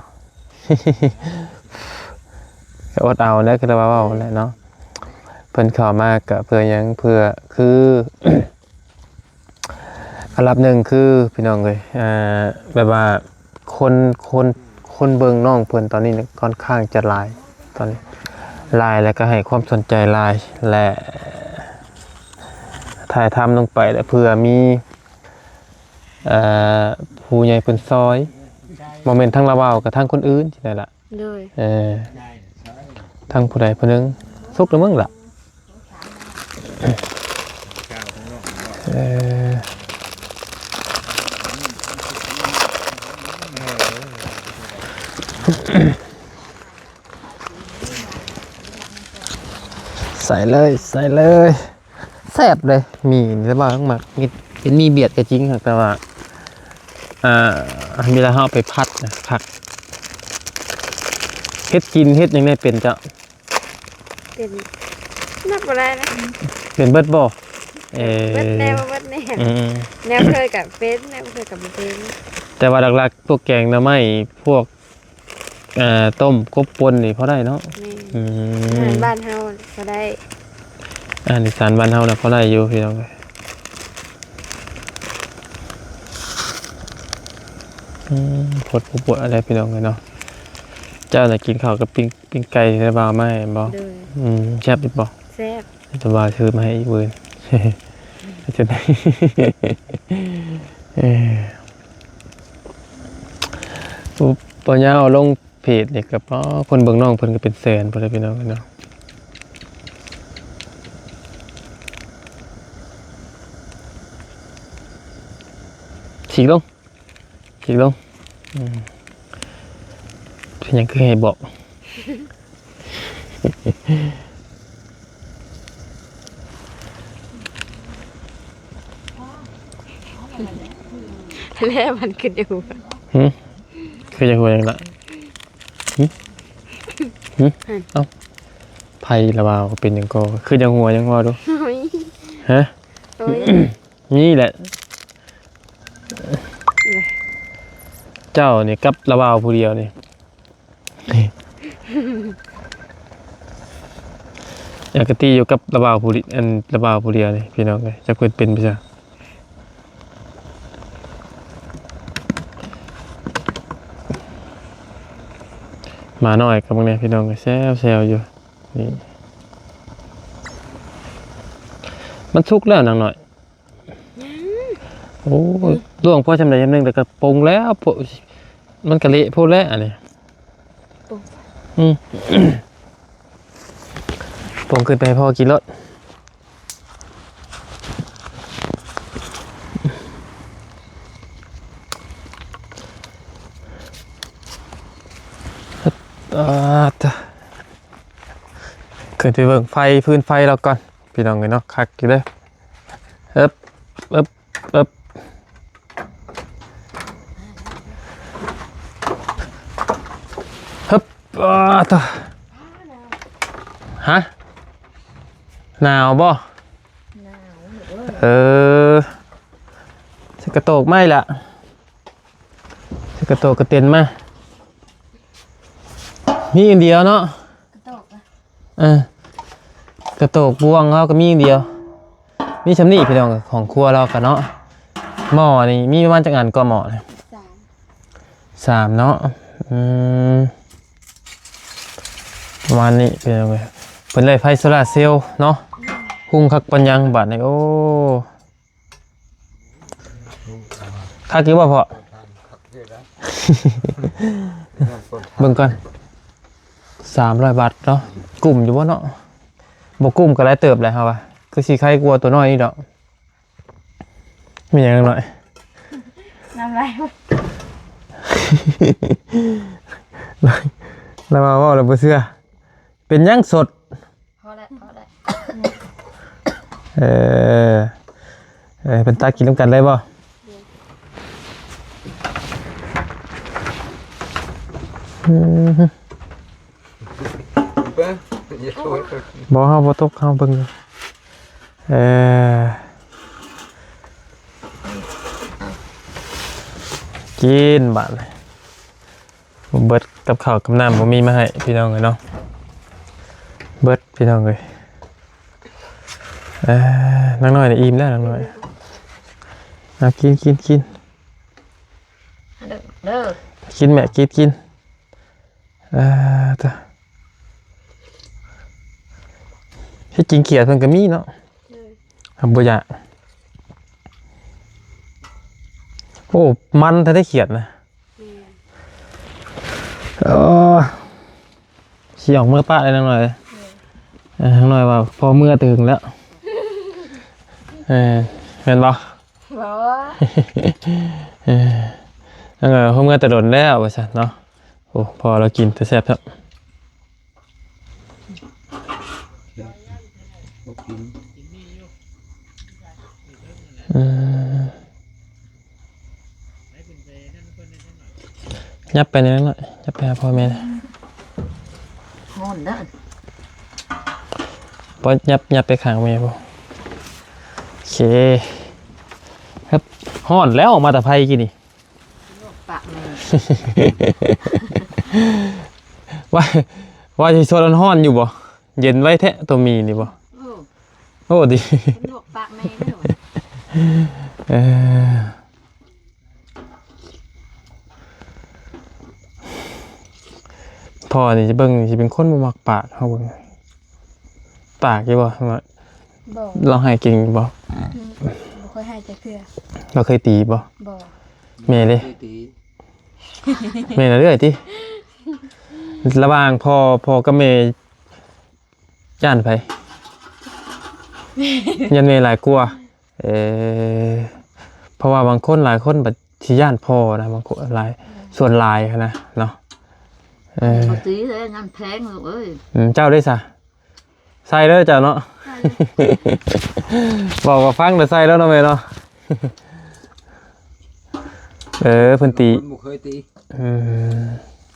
ກໍອົດເອົາແຫຼະ ຄືລາວເວົ້າແຫຼະເນາະ. ເພິ່ນເຂົ້າມາກໍເພື່ອຫຍັງ? ເພື່ອ ຄື ອັນດັບໜຶ່ງຄື ພີ່ນ້ອງເອີຍ ເອີ ແບບວ່າຄົນ ຄົນ ຄົນເບິ່ງນ້ອງເພິ່ນຕອນນີ້ຄ່ອນຂ້າງຈະຫຼາຍ ຕອນນີ້ຫຼາຍ ແລ້ວກໍໃຫ້ຄວາມສົນໃຈຫຼາຍ ແລະ ຖ່າຍທຳລົງໄປ ແລະ ເພື່ອມີ ເອີ ຜູ້ໃຫຍ່ເພິ່ນຊ່ອຍ ບໍ່ແມ່ນທັງລາວເວົ້າ ກໍທັງຄົນອື່ນຊີ້ແຫຼະ. ໂດຍ. ເອີ ທັງຜູ້ໃດຜູ້ໜຶ່ງ ສຸກແລ້ວເບິ່ງລະ. ເອີ ໃສ່ເລີຍ ໃສ່ເລີຍ. ແຊບເດ້ ໝີ່ນີ້ລະບ່າວມັກ ເປັນໝີ່ບຽດກໍຈິງ ແຕ່ວ່າ ອ່າ ເວລາເຮົາເອົາໄປຜັດນະ ຜັດ ເຮັດກິນເຮັດຫຍັງໄດ້ເປັນເຈົ້າ? ເປັນ ນັບບໍ່ໄດ້ນະ. ເປັນເບິດບໍ່? ເອີ ເບິດແນວ ເບິດແນວ. ອືມ ແນວເຄີຍກໍເປັນ ແນວບໍ່ເຄີຍກໍບໍ່ເປັນ. ແຕ່ວ່າຫຼັກໆ ພວກແກງໜໍ່ໄມ້ ພວກ ເອີ ຕົ້ມກົບປົ່ນນີ້ພໍໄດ້ເນາະ. ແມ່ນ. ອືມ ອາຫານບ້ານເຮົາພໍໄດ້ ອາຫານອີສານບ້ານເຮົານະ ພໍໄດ້ຢູ່ພີ່ນ້ອງ. ອ ອືມ ໂພດຜູ້ປວດອະໄລພີ່ນ້ອງເອີຍເນາະ. ເຈົ້ານະກິນເຂົ້າກັບປີ້ງ ປີ້ງໄກ່ທີ່ລາວເອົາມາໃຫ້ແມ່ນບໍ່? ໂດຍ. ອືມ ແຊບຢູ່ບໍ່? ແຊບ. ລາວຊື້ມາໃຫ້ອີກມື້ ເອີ ໂອ້ ບໍ່ຍາວລົງ ເພຈນີ້ກໍ ປາ ຄົນເບິ່ງນ້ອງເພິ່ນກໍເປັນແສນພຸ້ນແຫຼະພີ່ນ້ອງເອີຍເນາະ. ສີກລົງ ຂີກລົງ. ອືມ ເປັນຫຍັງຄືໃຫ້ບອກ? ແລ້ວມັນຂຶ້ນຢູ່ ຫຶ? ຄືຈະຫົວຫຍັງລະ? ຫຶ? ຫຶ? ເອົ້າ ໃຜລະວ່າເປັນຫຍັງກໍ ຄືຈະຫົວຫຍັງ ເວົ້າດູ. ໂອ້ຍ ຮະ? ໂອ້ຍ ນີ້ແຫຼະ ເຈົ້ານີ້ກັບລະວ່າວຜູ້ດຽວນີ້ ອາກະຕິຢູ່ກັບລະວ່າວຜູ້ດຽວ ອັນລະວ່າວຜູ້ດຽວນີ້ ພີ່ນ້ອງເອີຍ ຈັກເພິ່ນເປັນໄປຊະ. ໝານ້ອຍກັບເບິ່ງແດ່ພີ່ນ້ອງເອີຍ ແຊວໆຢູ່. ນີ້ ມັນສຸກແລ້ວນາງນ້ອຍ. ຍັງ. ໂອ້ຍ ອືມ ລ່ວງພໍຊ່ຳໃດຊ່ຳໜຶ່ງ ແລ້ວກໍປົງແລ້ວ ໂພ ມັນກໍເລະໂພດແລ້ວອັນນີ້. ປົງ. ອືມ ປົງຂຶ້ນໄປໃຫ້ພໍ່ກິນໂລດ. ອາ ຕະ ຂຶ້ນໄປເບິ່ງໄຟ ຟືນໄຟລາວກ່ອນ ພີ່ນ້ອງເອີຍເນາະ. ຄັກຢູ່ເດີ. ເອີບ ເອີບ ເອີບ ຮຶບ ອາ ຕະ ຮະ? ໜາວບໍ່? ໜາວ. ເອີ ໃສ່ກະໂຕກໃໝ່ລະ ໃສ່ກະໂຕກກະເຕັນມາ. ມີອັນດຽວເນາະ ກະໂຕກ. ເອີ ກະໂຕກບ່ວງເຮົາກໍມີດຽວ ມີຊ່ຳນີ້ພີ່ນ້ອງ. ຂອງຄົວລາວກະເນາະ ໝໍ້ນີ້ມີປະມານຈັກອັນກໍໝໍ້? ສາມ ສາມເນາະ. ອືມ ປະມານນີ້ພີ່ນ້ອງເອີຍ. ເພິ່ນໄດ້ໄຟໂຊລາເຊວເນາະ ອືມ ຮຸ່ງຄັກປານຫຍັງບາດນີ້. ໂອ້ ຄັກຢູ່ບໍ່ພໍ່? ເບິ່ງກ່ອນ ສາມຮ້ອຍບາດເນາະ. ກຸ້ມຢູ່ບໍ່ເນາະ? ບໍ່ກຸ້ມກໍຫຼາຍເຕີບແຫຼະເຮົາວ່າ ຄືຊິໄຄກວ່າຕົວນ້ອຍນີ້ດອກ. ມີຫຍັງນ້ອຍ? ນ້ຳລາຍ ລາວວ່າເວົ້າແລ້ວບໍ່ເຊື່ອ. ເປັນຫຍັງສົດ? ພໍແລ້ວ ພໍແລ້ວ. ເອີ ເອີ ເພິ່ນຕັກກິນນຳກັນໄດ້ບໍ່? ອືມ ບໍ່ ເຮົາບໍ່ຕົກ ເຮົາເບິ່ງ. ເອີ ກິນບາດນີ້. ເບິດ ກັບເຂົ້າກັບນ້ຳບໍ່ມີມາໃຫ້ພີ່ນ້ອງເອີຍເນາະ ເບິດພີ່ນ້ອງເອີຍ. ເອີ ນາງນ້ອຍນີ້ອີ່ມແລ້ວ ນາງນ້ອຍ. ເອົາ ກິນ ກິນ ກິນ ເດີ ກິນແມ່ ກິນ ກິນ. ເອີ ຕະ ທີ່ຈິງຂຽດເພິ່ນກໍມີເນາະ ເອີ ບໍ່ຢາກ. ໂອ້ ມັນແທ້ໄດ໋ຂຽດນະ. ແມ່ນ. ເອີ ຊິອອກເມືອປະໄດ້ນາງນ້ອຍ. ເອີ ເອີ ນາງນ້ອຍວ່າພໍເມືອແຕ່ຫຶງແລ້ວ. ເອີ ແມ່ນບໍ່? ບໍ່. ເອີ ນາງນ້ອຍວ່າພໍເມືອແຕ່ດົນແລ້ວວ່າຊັ້ນເນາະ. ໂອ້ ພໍລາວກິນແຕ່ແຊບແທ້. ອືມ ຫຍັບໄປແດ່ໜ້ອຍ ຫຍັບໄປຫາພໍ່ແມ່. ຮ້ອນເດີ ບໍ່ ຫຍັບ ຫຍັບໄປຂ້າງແມ່ພຸ້ນ. ໂອເຄ ຮຶບ. ຮ້ອນແລ້ວ ອອກມາແຕ່ໄຟກີ້ນີ້. ປາກແມ່ ວ່າ ວ່າຊິສົດຮ້ອນໆຢູ່ບໍ່? ເຢັນໄວແທ້ ໂຕໝີ່ນີ້ບໍ່? ໂອ້ ໂອ້ ດີ ລວກປາກແມ່ເດີ. ເອີ ເອີ ພໍ່ນີ້ຊິເບິ່ງ ຊິເປັນຄົນບໍ່ມັກປາກ ເຮົາເບິ່ງ ປາກຢູ່ບໍ່? ວ່າ ບໍ່ ລາວໄຫ້ເກັ່ງຢູ່ບໍ່? ອືມ ບໍ່ຄ່ອຍໄຫ້ຈັກເທື່ອ. ລາວເຄີຍຕີບໍ່? ບໍ່. ແມ່ເດ້? ເຄີຍຕີ. ແມ່ນະເອື້ອຍຕິ? ລະຫວ່າງພໍ່ ພໍ່ກັບແມ່ ຢ້ານໃຜ? ຢ້ານແມ່ຫຼາຍກວ່າ. ເອີ ເພາະວ່າບາງຄົນ ຫຼາຍຄົນບັດຊິຢ້ານພໍ່ນະ ບາງຄົນຫຼາຍ ສ່ວນຫຼາຍຫັ້ນນະເນາະ. ເອີ ບໍ່ຕີເດ້ ງານແພງລູກເອີຍ. ອືມ ເຈົ້າເດ້ຊະ? ໃສ່ເດີເຈົ້າເນາະ. ໃສ່ ບອກວ່າຟັງແຕ່ໃສ່ແລ້ວເນາະແມ່ເນາະ. ເອີ ເພິ່ນຕີ ບໍ່ເຄີຍຕີ. ອືມ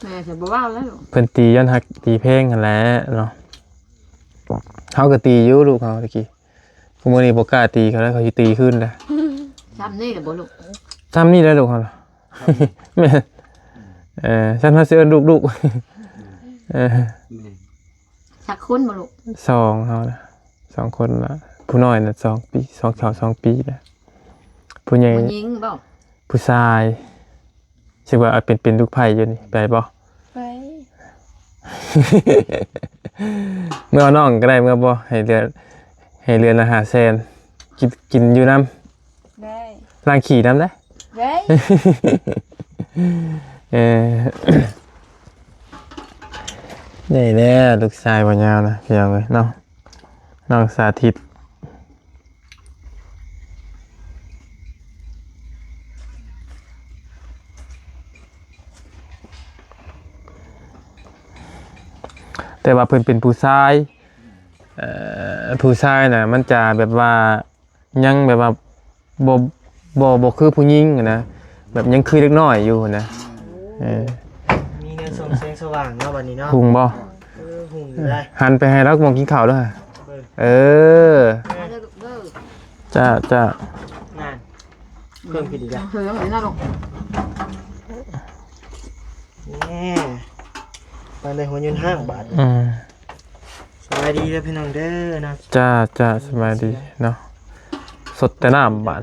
ແມ່ຈະບໍ່ເວົ້າແລ້ວ. ເພິ່ນຕີຍ້ອນຮັກຕີແພງຫັ້ນແຫຼະເນາະ. ເຮົາກໍຕີຢູ່ລູກເຮົາຕະກີ້. ມື້ນີ້ບໍ່ກ້າຕີເຂົາແລ້ວ ເຂົາຊິຕີຄືນແລ້ວ. ຊ່ຳນີ້ລະບໍ່ລູກ? ຊ່ຳນີ້ແຫຼະລູກເຮົານະ. ແມ່ນ. ເອີ ຊ່ຳເຮົາຊິເອີ້ນລູກໆ. ເອີ ແມ່ນ. ຈັກຄົນບໍ່ລູກ? ສອງເຮົານະ ສອງຄົນລະ. ຜູ້ນ້ອຍນະສອງປີ ສອງ ເຂົ້າສອງປີລະ. ຜູ້ໃຫຍ່ ຜູ້ຍິງບໍ່? ຜູ້ຊາຍ. ຊິວ່າເອົາເປັນ ເປັນລູກໃພ້ຢູ່ນີ້ ໄປບໍ່? ໄປ. ເມື່ອເອົານ້ອງກໍໄດ້ ເມື່ອບໍ່? ໃຫ້ເດືອນ ໃຫ້ເດືອນລະຫ້າແສນ ກິນ ກິນຢູ່ນຳ. ໄດ້. ລ້າງຂີ້ນຳເດ້. ໄດ້. ເອີ ນີ້ແຫຼະລູກຊາຍບໍ່ຍາວນະ ພີ່ນ້ອງເອີຍເນາະ. ນ້ອງສາທິດ ແຕ່ວ່າເພິ່ນເປັນຜູ້ຊາຍ ເອີ ຜູ້ຊາຍນະ ມັນຈະແບບວ່າ ຍັງແບບວ່າບໍ່ ບໍ່ ບໍ່ຄືຜູ້ຍິງຫັ້ນນະ ແບບຍັງຄືເດັກນ້ອຍຢູ່ຫັ້ນນະ. ເອີ ມີແນວສ່ອງແສງສະຫວ່າງເນາະບັດນີ້ເນາະ. ຮຸ່ງບໍ່? ເອີ ຮຸ່ງຢູ່ໄດ໋. ຫັນໄປໃຫ້ລາວໝ່ອງກິນເຂົ້າເດີ. ເອີ ເອີ ມາເດີລູກເດີ. ຈ້າ ຈ້າ. ນັ້ນ ເພີ່ມຂຶ້ນອີກແລ້ວ. ເພີ່ມອີກແລ້ວລູກ. ແນ່ ປານໃດຫົວຍົນຫ້າງບາດ. ອືມ ສະບາຍດີເດີພີ່ນ້ອງເດີເນາະ. ຈ້າ ຈ້າ ສະບາຍດີເນາະ. ສົດແຕ່ນ້ຳບາດ.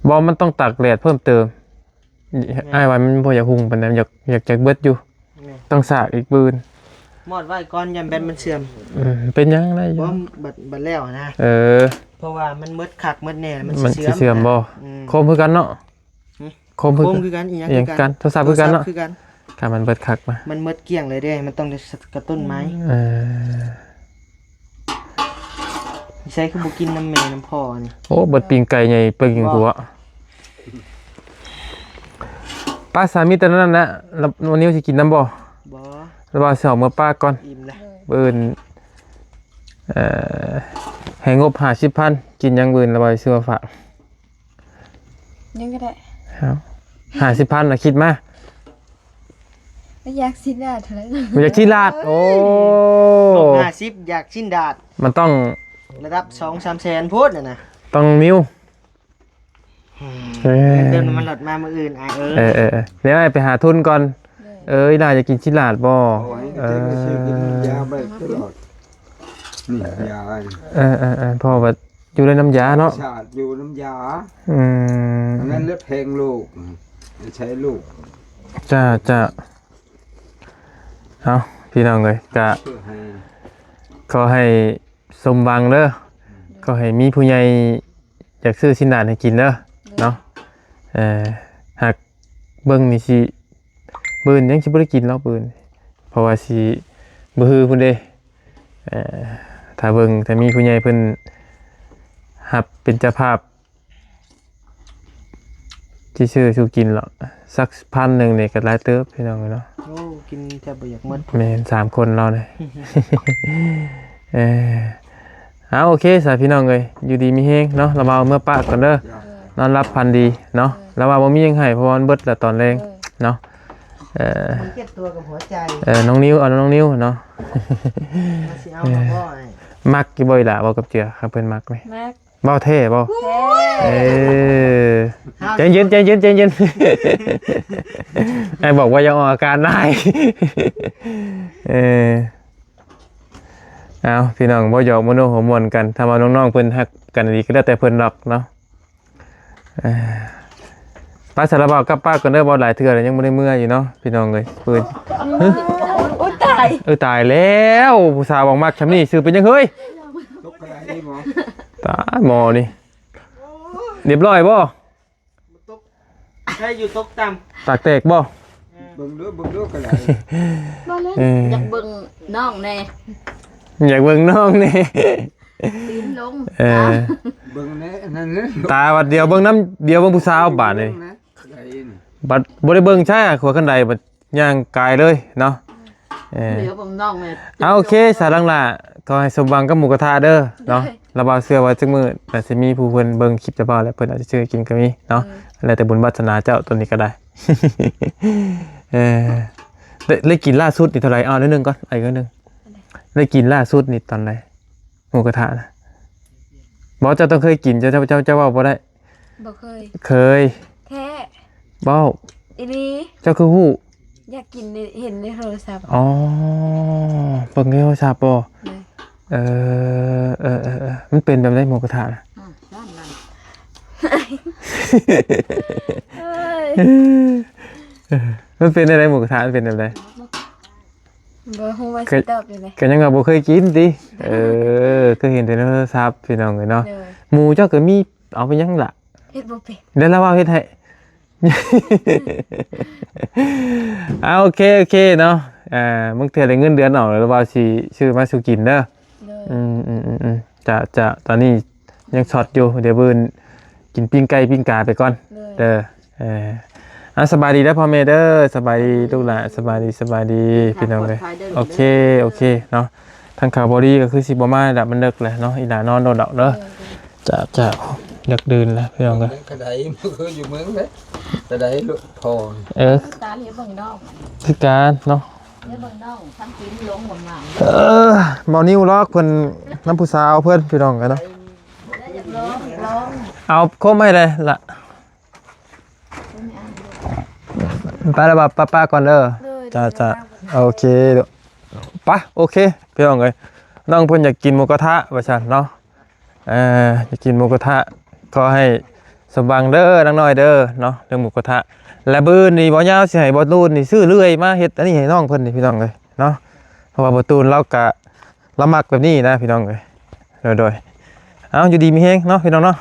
ບໍ່ ມັນຕ້ອງຕາກແດດເພີ່ມເຕີມ. ແມ່ນ. ອ້າຍວ່າມັນບໍ່ຢາກຮຸ່ງປານໃດ ຢາກ ຢາກ ຢາກເບິດຢູ່. ແມ່ນ. ຕ້ອງສາກອີກບືນ. ມອດໄວ້ກ່ອນ ຢ້ານແບັດມັນເສື່ອມ. ອືມ ເປັນຫຍັງໄດ້ຢູ່. ບໍ່ ບັດ ບັດແລ້ວນະ. ເອີ ເພາະວ່າມັນໝົດຄັກໝົດແນ່ ມັນ ມັນຊິເສື່ອມ. ຊິເສື່ອມບໍ່? ອືມ ຄົມຄືກັນເນາະ. ຫຶ? ຄົມຄືກັນ ໂທລະສັບຄືກັນ. ໂທລະສັບຄືກັນເນາະ. ຄືກັນ. ຖ້າມັນເບິດຄັກມາ ມັນໝົດກ້ຽງເລີຍເດ້ ມັນຕ້ອງໄດ້ກະຕຸ້ນໃໝ່. ເອີ ໃສຄືບໍ່ກິນນຳແມ່ນຳພໍ່ນີ້? ໂອ້ ເບິດປີ້ງໄກ່ໃຫຍ່ປຶ້ງຢູ່. ບໍ່ ຫົວ ປ້າສາມີແຕ່ນັ້ນນະ. ລະ ນ້ອງນິວຊິກິນນຳບໍ່? ບໍ່ ລະວ່າຊິເອົາເມືອປາກກ່ອນ. ອີ່ມແລ້ວ. ມື້ອື່ນ ເອີ ໃຫ້ງົບຫ້າສິບພັນ ກິນຫຍັງມື້ອື່ນ ລະວ່າຊິຊື້ມາຝາກ. ຫຍັງກໍໄດ້. ເອົາ ຫ້າສິບພັນນະ ຄິດມາ. ຢາກຊິນດາດເທົ່ານັ້ນ. ຢາກຊິນດາດ. ໂອ້ ຫ້າສິບ ຢາກຊິນດາດ. ມັນຕ້ອງລະດັບສອງສາມແສນພຸ້ນນະ. ຕ້ອງນິວ. ອືມ ເອີ ເຕີມນ້ຳມັນລົດມາມື້ອື່ນອ້າຍເອີຍ. ເອີໆໆ ດຽວອ້າຍໄປຫາທຶນກ່ອນ. ເອີ ອີ່ຫຼ້າຢາກກິນຊິນດາດບໍ່? ເອີ ຊື້ກິນຢາໄປຕະຫຼອດ. ນີ້ຢາ. ເອີໆໆ ເພາະວ່າ ຢູ່ໃນນ້ຳຢາເນາະ. ສາດຢູ່ນ້ຳຢາ. ອືມ ອັນນັ້ນເລືອດແພງລູກ ໃຊ້ລູກ. ຈ້າ ຈ້າ. ເອົາ ພີ່ນ້ອງເອີຍ ກະ ເພື່ອໃຫ້ ຂໍໃຫ້ສົມຫວັງເດີ. ຂໍໃຫ້ມີຜູ້ໃຫຍ່ຢາກຊື້ຊິນດາດໃຫ້ກິນເດີເນາະ. ເອີ ຫາກເບິ່ງນີ້ຊິ ບືນຍັງຊິບໍ່ໄດ້ກິນເນາະ ບືນ ເພາະວ່າຊິບໍ່ຮືພຸ້ນເດ້. ເອີ ຖ້າເບິ່ງ ຖ້າມີຜູ້ໃຫຍ່ເພິ່ນຮັບເປັນເຈົ້າພາບ ຊິຊື້ສູ່ກິນເນາະ ສັກພັນໜຶ່ງນີ້ກໍຫຼາຍເຕີບ ພີ່ນ້ອງເອີຍເນາະ. ໂອ້ ກິນແທບບໍ່ຢາກໝົດ. ແມ່ນ ສາມຄົນເຮົານີ້. ເອີ ເອົາ ໂອເຄຊະ ພີ່ນ້ອງເອີຍ ຢູ່ດີມີແຮງເນາະ. ລະວ່າເອົາເມືອປະກ່ອນເດີ. ນອນຫຼັບຝັນດີເນາະ. ລະວ່າບໍ່ມີຫຍັງໃຫ້ ເພາະວ່າມັນເບິດແລ້ວຕອນແລງເນາະ. ເອີ ມັນເຈັບຕົວກັບຫົວໃຈ. ເອີ ນ້ອງນິວ ເອົານ້ອງນິວເນາະ. ວ່າຊິເອົາມາບໍ່ອ້າຍ? ມັກຢູ່ບໍ່ອີ່ຫຼ້າ ເວົ້າກັບເຈືອ ຄັນເພິ່ນມັກນີ້? ມັກ. ເວົ້າແທ້ບໍ່? ແທ້. ເອີ ໃຈເຢັນ ໃຈເຢັນ ໃຈເຢັນ. ອ້າຍບອກວ່າຢ່າອອກອາການຫຼາຍ. ເອີ ເອົາ ພີ່ນ້ອງ ບໍ່ຢອກ ມະໂນຫົວມ່ວນກັນ. ຖ້າວ່ານ້ອງໆເພິ່ນຮັກກັນອີ່ຫຼີ ກໍແລ້ວແຕ່ເພິ່ນດອກເນາະ. ເອີ ໄປ ສາລະບ່າວກັບປາກກ່ອນເດີ ເວົ້າຫຼາຍເທື່ອແລ້ວຍັງບໍ່ໄດ້ເມືອຢູ່ເນາະ ພີ່ນ້ອງເອີຍ. ເປີດ ໂອ້ຍ ຕາຍ ເອີ ຕາຍແລ້ວ ຜູ້ສາວຫວັງມັກຊ່ຳນີ້ ຊື່ເປັນຫຍັງເຮີ້ຍ? ຕົກກະໄດນີ້ໝໍ. ຕາຍ ໝໍນີ້ ຮຽບຮ້ອຍບໍ່? ຕົກ ໃຊ້ຢູ່ຕົກຕ່ຳ ປາກແຕກບໍ່? ເບິ່ງດູ ເບິ່ງດູກະໄດ. ບໍ່ເລີຍ ເອີ ຢາກເບິ່ງນ້ອງແດ່ ຢາກເບິ່ງນ້ອງແດ່ ຕີນລົງ ເອີ ຕາ ເບິ່ງແດ່ ອັນນັ້ນເລີຍ ຕາວ່າດຽວເບິ່ງນຳ ດຽວເບິ່ງຜູ້ສາວບາດນີ້ ເບິ່ງນະ ກະໄດນີ້ ບັດບໍ່ໄດ້ເບິ່ງໃຊ້ຂົວຄັນໄດ ບັດຍ່າງກາຍເລີຍເນາະ. ເອີ ດຽວເບິ່ງນ້ອງແດ່ ເອົາ ໂອເຄ ສາວຫຼັງຫຼ້າ ຂໍໃຫ້ສົມຫວັງກັບໝູກະທະເດີເນາະ. ລະບ່າວເຊື່ອວ່າຈັກມື້ໜ້າຊິມີຜູ້ເພິ່ນເບິ່ງຄລິບລະບ່າວ ແລະ ເພິ່ນອາດຈະຊື້ໃຫ້ກິນກໍມີເນາະ. ເອີ ແລ້ວແຕ່ບຸນວາດສະໜາເຈົ້າ ໂຕນີ້ກໍໄດ້. ເອີ ໄດ້ ໄດ້ກິນລ່າສຸດນີ້ເທົ່າໃດ? ເອົາໜ້ອຍໜຶ່ງກ່ອນ ອີກໜ້ອຍໜຶ່ງ ໄດ້ກິນລ່າສຸດນີ້ຕອນໃດ? ໝູກະທະນະ ບໍ່ ເຈົ້າຕ້ອງເຄີຍກິນ ເຈົ້າ ເຈົ້າ ເຈົ້າ ເຈົ້າເວົ້າບໍ່ໄດ້. ບໍ່ເຄີຍ ເຄີຍ ແທ້ ເວົ້າ ອີ່ຫຼີ ເຈົ້າຄືຮູ້? ຢາກກິນໃນ ເຫັນໃນໂທລະສັບ ອໍ ເບິ່ງໃນໂທລະສັບບໍ່? ໂດຍ ເອີ ເອີ ເອີ ເອີ ມັນເປັນແບບໃດໝູກະທະນະ? ອືມ ນັ້ນໆ ເອີຍ ມັນເປັນແນວໃດໝູກະທະ ມັນເປັນແບບໃດ? ບໍ່ຮູ້ວ່າ ກະ ຊິຕອບຈັ່ງໃດ ກະຍັງວ່າບໍ່ເຄີຍກິນຕິ. ເອີ ເຄີຍເຫັນແຕ່ໃນໂທລະສັບ ພີ່ນ້ອງເອີຍເນາະ. ໂດຍ ໝູເຈົ້າກໍມີ ເອົາໄປຫຍັງລະ? ເຮັດບໍ່ເປັນ ແລ້ວລາວເຮັດໃຫ້. ອ່າ ໂອເຄ ໂອເຄເນາະ. ອ່າ ບາງເທື່ອໄດ້ເງິນເດືອນອອກ ລະບ່າວຊິຊື້ມາສູ່ກິນເດີ. ໂດຍ ອືມ ອືມ ອືມ ອືມ ຈະ ຈະ ຕອນນີ້ຍັງຊັອດຢູ່ ດຽວມື້ອື່ນກິນປີ້ງໄກ່ປີ້ງກາໄປກ່ອນ. ໂດຍ ເດີ ເອີ ອ່າ ສະບາຍດີເດີພໍ່ແມ່ເດີ ສະບາຍດີລູກຫຼານ ສະບາຍດີ ສະບາຍດີ ພີ່ນ້ອງເອີຍ. ໂອເຄ ໂອເຄເນາະ ທາງຂ່າວບໍດີກໍຄືຊິບໍ່ມາແລ້ວ ມັນເລິກແລ້ວເນາະ ອີ່ຫຼ້ານອນໂດດດອກເດີ. ເອີ ເຈົ້າ ເຈົ້າ ເລິກດື່ນແລ້ວພີ່ນ້ອງເອີຍ. ກະໄດ ຄືຢູ່ເມືອງເດ້ກະໄດ ພໍ່ ເອີ ຕາເລີຍເບິ່ງນ້ອງ ຄືກັນເນາະ ເລີຍເບິ່ງນ້ອງ ທັງກິນລົງເບິ່ງມາ. ເອີ ເມົານິວລອກເພິ່ນນຳຜູ້ສາວເພິ່ນ ພີ່ນ້ອງເອີຍເນາະ. ໄດ້ຢາກລອງ ຢາກລອງ ເອົາຄົມໃຫ້ແດ່ລະ. ໄປລະ ປ້າ ປ້າກ່ອນເດີ. ໂດຍ ຈ້າ ໂດຍ ຈ້າ ໂອເຄລູກ ໄປ ໂອເຄ ພີ່ນ້ອງເອີຍ. ນ້ອງເພິ່ນຢາກກິນໝູກະທະວ່າຊັ້ນເນາະ ເອີ ຢາກກິນໝູກະທະ ຂໍໃຫ້ສົມຫວັງເດີ ນາງນ້ອຍເດີເນາະ ເລື່ອງໝູກະທະ. ແລະ ມື້ອື່ນນີ້ ບໍ່ຍາວຊິໃຫ້ບໍ່ຕູນນີ້ຊື້ເລື່ອຍມາເຮັດອັນນີ້ໃຫ້ນ້ອງເພິ່ນນີ້ ພີ່ນ້ອງເອີຍເນາະ ເພາະວ່າບໍ່ຕູນລາວກະ ລາວມັກແບບນີ້ນະ ພີ່ນ້ອງເອີຍ. ໂດຍ ໂດຍ ເອົາ ຢູ່ດີມີແຮງເນາະ ພີ່ນ້ອງເນາະ.